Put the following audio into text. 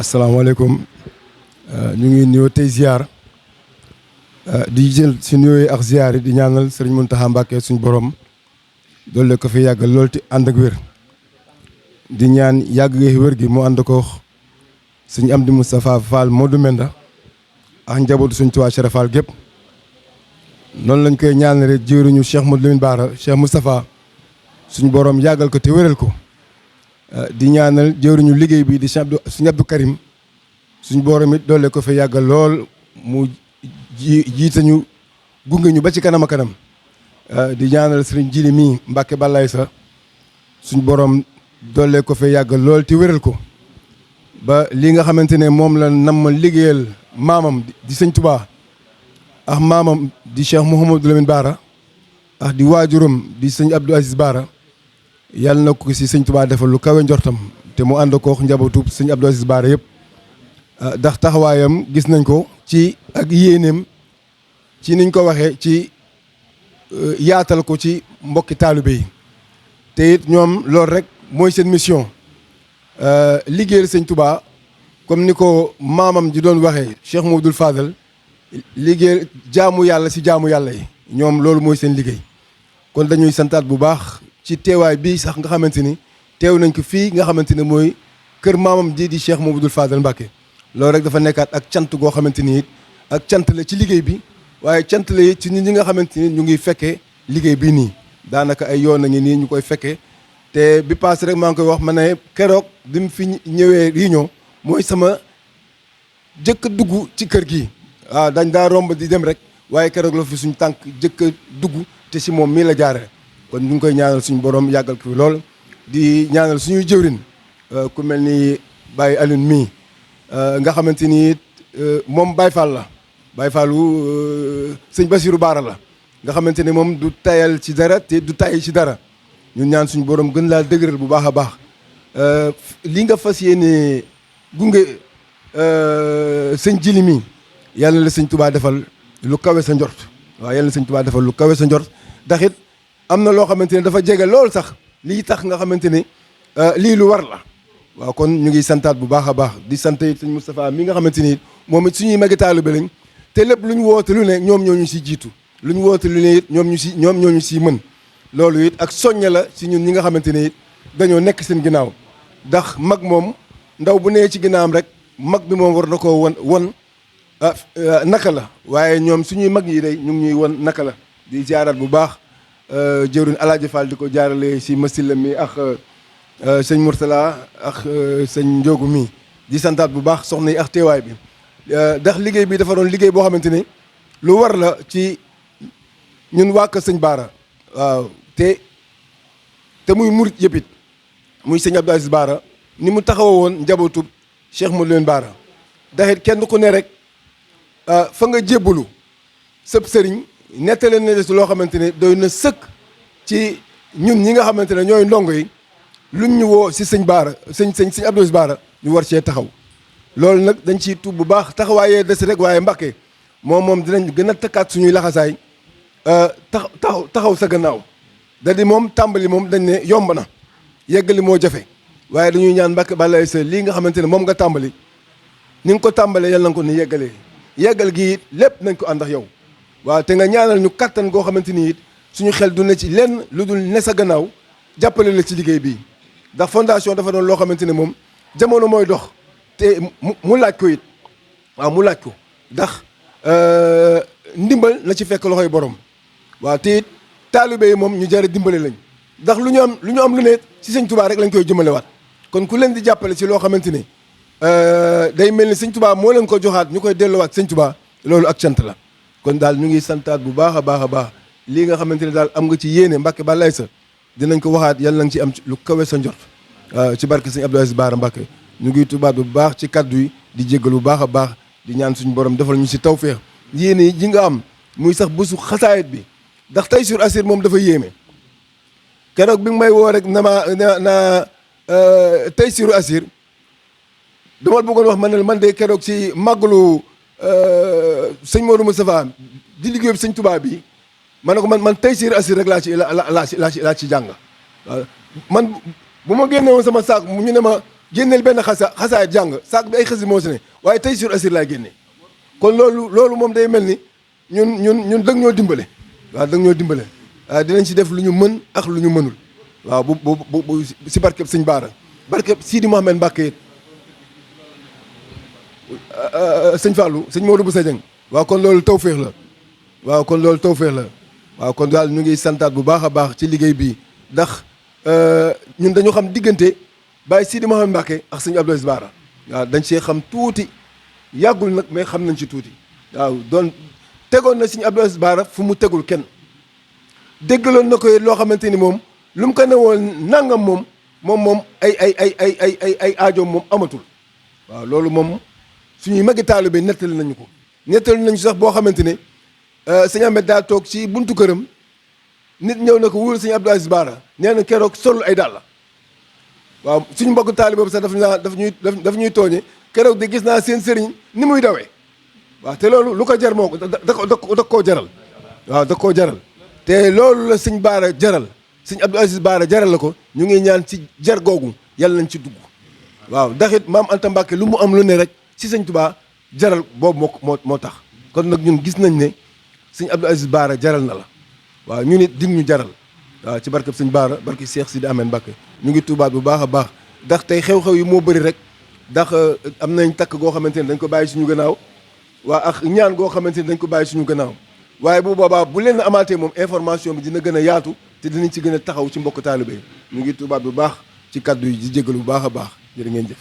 asalaamaaleykum ñu ngi nuyoo tey ziar di jël si nuyoo ak ziar yi di ñaanal sëriñ Mountakha Mbacké suñu borom doole ko fi yàggal lool te ànd ak wér di ñaan yàgg gi wér gi mu ànd ko sëñ Amdi Moustapha Fall Modou Menda ak njabootu suñ Tuubaa Cheikh Fall gépp noonu lañ koy ñaanal rek jiwruñu Cheikh Modou Lamine Bara Cheikh Moustapha suñu borom yàggal ko te wéral ko di ñaanal jëwriñu liggéey bi di sëñ Abdou Karim suñu borom it doole ko fi yàggal lool mu jiite ñu gunge ñu ba ci kanam a kanam di ñaanal sëriñ Jili mii Mbàkke Balaay sa suñu borom doole ko fi yàggal lool te wéral ko ba li nga xamante ne moom la nam ma liggéeyal maamam di sëñ Touba ak maamam di Cheikh Mouhamadou Lamine Bara ak di waajuram di sëñ Abdou Aziz Bara yàlla na ko si sëñ Touba defal lu kawe njortam te mu ànd ko njabootu sëñ Abdou Aziz Bara yëpp ndax taxawaayam gis nañ ko ci ak yéeneem ci niñ ko waxee ci yaatal ko ci mbokki taalibe yi te it ñoom loolu rek mooy seen mission liggéeyal sëñ Touba comme ni ko maamam ji doon waxee Cheikh Mouhamadoul Fadal liggéey jaamu yàlla si jaamu yàlla yi ñoom loolu mooy seen liggéey kon dañuy santaat bu baax ci teewaay bii sax nga xamante ni teew nañ ko fii nga xamante ne mooy kër maamam ji di Cheikh Mouhamadoul Fadal Mbacké loolu rek dafa nekkaat ak cant goo xamante ni it ak cant la ci liggéey bi waaye cant la it ci nit ñi nga xamante ni ñu ngi fekkee liggéey bii nii daanaka ay yoon a ngi nii ñu koy fekkee te bi paase rek maa ngi koy wax ma ne keroog bi mu fi ñëwee réunion mooy sama jëkk dugg ci kër gi waaw dañ daa romb di dem rek waaye keroog la fi suñ tànk jëkk dugg te si moom mii la jaare kon ñu ngi koy ñaanal suñu borom yàggal ko fi lool di ñaanal suñuy jëwrin ku mel ni Baye Alioune mii nga xamante ni moom Baye Fall la Baye Fallu sëñ Bassirou Bara la nga xamante ni moom du tayal ci dara te du tay ci dara ñun ñaan suñu borom gën laa dëgëral bu baax a baax li nga fas yéene gunge sëñ Jili mi yàlla na la sëñ Touba defal lu kawe sa njort waaw yàlla na sëñ Touba defal lu kawe sa njort ndax it am na loo xamante ne dafa jege lool sax lii tax nga xamante ni lii lu war la waaw kon ñu ngi santaat bu baax a baax di sant it sëñ Moustapha mi nga xamante ni moom it suñuy magi taalibe lañ te lépp lu ñu woote lu ne ñoom ñoo ñu si jiitu lu ñu woote lu ne it ñoom ñoo ñu si mën loolu it ak soñña la si ñun ñi nga xamante ni it dañoo nekk seen ginnaaw ndax mag moom ndaw bu nee ci ginnaawam rek mag bi moom war na koo won naka la waaye ñoom suñuy mag yi day ñu ngi ñuy won naka la di jaaraat bu baax jëwriñ Alaaji Fall di ko jaarale si masila mi ak sëñ Mourtala ak sëñ Njóogu mi di santaat bu baax soxna yi ak teewaay bi ndax liggéey bi dafa doon liggéey boo xamante ni lu war la ci ñun waa kër sëñ Bara waaw te muy murit yëpp it muy sëñ Abdou Aziz Bara ni mu taxaw woon njabootu Cheikh Modou Lamine Bara ndax it kenn ku ne rek fa nga jébbalu sëb sëriñ nettale na si loo xamante ne doy na sëkk ci ñun ñi nga xamante ne ñooy ndongo yi luñ ñu woo si sëñ Bara sëñ Abdou Aziz Bara ñu war cee taxaw loolu nag dañ ciy tuub bu baax taxawaayee des rek waaye Mbacké moom dinañ gën a takkaat suñuy laxasaay taxaw sa gannaaw da di moom tàmbali moom dañ ne yomb na yeggali moo jafe waaye dañuy ñaan Mbacké balay sa lii nga xamante ne moom nga tàmbali ni nga ko tàmbalee yàlla na ko ni yeggal gi it lépp nañ ko ànd ak yow waaw te nga ñaanal ñu kattan goo xamante ni it suñu xel du ne ci lenn lu dul ne sa gannaaw jàppale la ci liggéey bii ndax fondation dafa doon loo xamante ne moom jamono mooy dox te mu laaj ko it waaw mu laaj ko ndax ndimbal na ci fekk loxoy borom waaw te it taalibe yi moom ñu jare dimbale lañ ndax lu ñu am lu ne si sëñ Touba rek lañ koy jëmalewaat kon ku leen di jàppale si loo xamante ne day mel ni sëñ Touba moo leen ko joxaat ñu koy delluwaat sëñ Touba loolu ak cant la kon daal ñu ngi santaat bu baax a baax a baax lii nga xamante ne daal am nga ci yéene Mbacké balay sa dinañ ko waxaat yàlla na nga ci am lu kawe sa njort ci barke sëñ Abdou Aziz Bara Mbacké ñu ngi tubaat bu baax ci kaddu yi di jéggal bu baax a baax di ñaan suñu borom defal ñu si tawféex yéene yi ji nga am muy sax bésu xasaayit bi ndax tey sur assir moom dafa yéeme keroog bi nga may woo rek na tey sur assir dama bëggoon wax man de keroog ci màggalu sëñ Modou Moustapha di liggéey bi sëñ Touba bi ma ne ko man tey sur assir rek laa ci jàng waaw man bu ma génne woon sama saak mu ñu ne ma génneel benn xasaa jàng saak bi ay xasi moo si ne waaye tey sur assir laay génne kon loolu moom day mel ni ñun dëgg ñoo dimbale waaw dëgg ñoo dimbale waaw dinañ si def lu ñu mën ak lu ñu mënul waaw bu si barkeb sëñ Baara barkeb Sidi Mouhamed Mbacke it sëñ Fallou sëñ Modou Boussa Dieng waaw kon loolu tawféex la waaw kon loolu tawféex la waaw kon daal ñu ngi santaat bu baax a baax ci liggéey bii ndax ñun dañu xam diggante Baye Sidi Mouhamed Mbacke ak sëñ Abdou Aziz Baara waaw dañ see xam tuuti yàggul nag mais xam nañ ci tuuti waaw doon tegoon na sëñ Abdou Aziz Baara fu mu tegul kenn déggaloon na ko loo xamante ni moom lu mu ko ne woon nangam moom ay aajoom moom amatul waaw loolu moom suñuy magi taalibe nettali nañu ko nettali nañu sax boo xamante ne sëñ Ahmed daa toog ci buntu këram nit ñëw na ko wóolu sëñ Abdou Aziz Baara nee na keroog solul ay dàll waaw suñu mbokk taalibe boobu sax daf ñuy tooñe keroog de gis naa seen sëriñ ni muy dawee waaw te loolu lu ko jar moo ko da koo jaral waaw da koo jaral te loolu la sëñ Baara jaral sëñ Abdou Aziz Baara jaral la ko ñu ngi ñaan ci jar googu yàlla nañ ci dugg waaw ndax it maam Anta Mbacke lu mu am lu ne rek ci sëñ Touba jaral boobu moo tax kon nag ñun gis nañ ne sëñ Abdou Aziz Baara jaral na la waaw ñu nit dig ñu jaral waaw ci barkeb sëñ Baara barke Cheikh Sidi Ahmed Mbacke ñu ngi tuubaat bu baax a baax ndax tey xew-xew yi moo bëri rek ndax am nañ takk goo xamante ne dañ ko bàyyi suñu gannaaw waa ak ñaan goo xamante ne dañ ko bàyyi suñu gannaaw waaye bu boobaa bu leen amaatee moom information bi dina gën a yaatu te dinañ ci gën a taxaw ci mbokk taalibe ñu ngi tuubaat bu baax ci kaddu yi di jégalu bu baax a baax jërë ngeen jëf